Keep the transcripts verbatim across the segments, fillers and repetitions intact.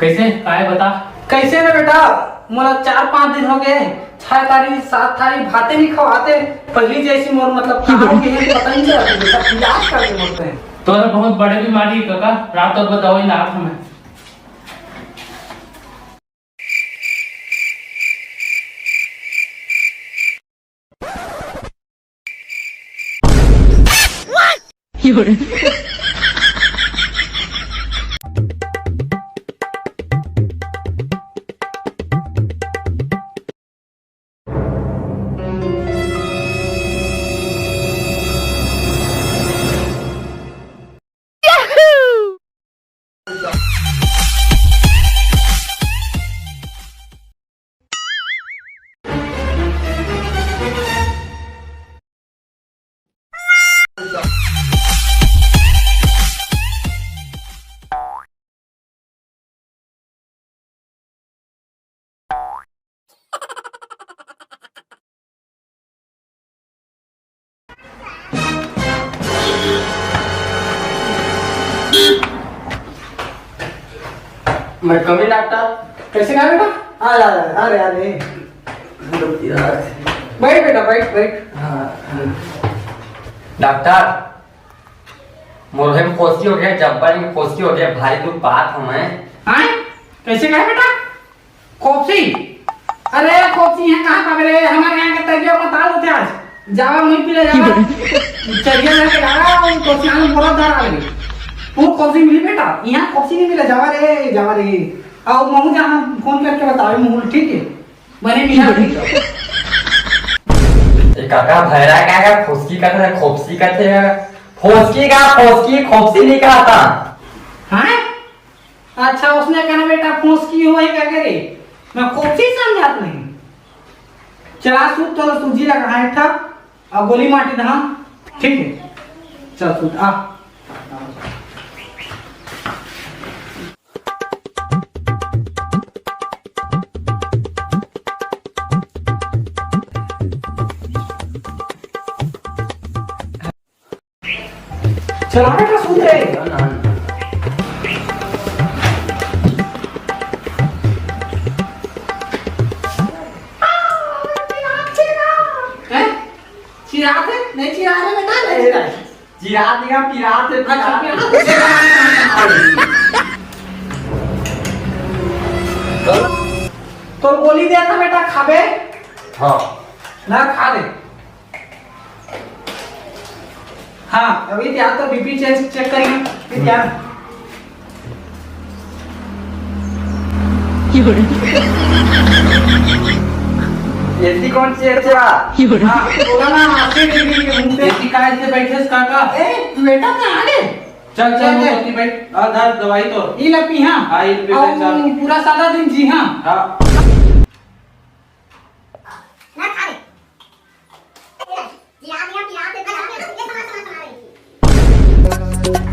कइसे? काय बता? कइसे रे बेटा, मोला चार पांच दिन हो गे, छह थारी सात थारी भाते नइ खवाते। पहिली जइसे मोर, मतलब, का हो गे हे, पता नइ चलत हे बेटा, इलाज कर दे मोर ते। तोर बहुत बड़े बीमारी हे कका, रात अउ दवाई लात हंव मैं। मैं कमी डॉक्टर। कइसे का बेटा? आ जा, आ जा, अरे, अरे। बइठ बेटा, बइठ, बइठ। हाँ। डॉक्टर, मोर हे खोसी हो गे, जब्बर में खोसी हो गे, भारी दुख पात हंव मैं। हाँ? कइसे का बेटा? खोपसी? अरे खोपसी इहाँ कहाँ पाबे रे? हमर इहाँ के तरिया म ताल होथे आज। जावा मुही पी ले जावा। चरिया लेके जावा, अउ खोपसी आने बोरा धर आ लगे। वो खोपसी मिली बेटा, इहाँ खोपसी नइ मिले, जावा रे, जावा रे। अउ महूँ जाना फोन करके बतावे महूँ, ठीक हे? बने मिला नहीं तो। ए काका, भैरा का, का खोपसी कथे, खोपसी कथे? फोसकी का, फोसकी, खोपसी नइ कहत। हाँ? अच्छा, ओसने कहना बेटा, फोसकी होही का रे? मैं खोपसी समझत नहीं। चला सूत, तोला सूजी लगा है था, अउ गोली माटी दहा। ठीक हे, चल सूत, आ। चला बेटा, सूत रे। हैं? चिरात हे? नहीं चिरात हे बेटा, नहीं चिरात हे। चिरात नहीं हे, पिरात हे, अच्छा, पिरात। पिरात। तोर गोली देत हंव बेटा, खाबे? हाँ। ना, खा ले। हाँ, अभी क्या तो बीपी चेक, चेक करेंगे, फिर क्या? एसी कौन सी है? अच्छा। हाँ, बोला ना, अस्सी डिग्री के मुंह पे। एसी का ऐसे बैठे काका? ए, बेटा, कहाँ रे? चल, चल, चल, चल। मोती बैठ। आ, धर दवाई तो। ई ला पी, हाँ। हाँ, ई पी, अउ चल। पूरा सादा दिन जी, हाँ। हाँ।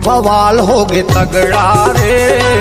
बवाल होगे तगड़ा रे।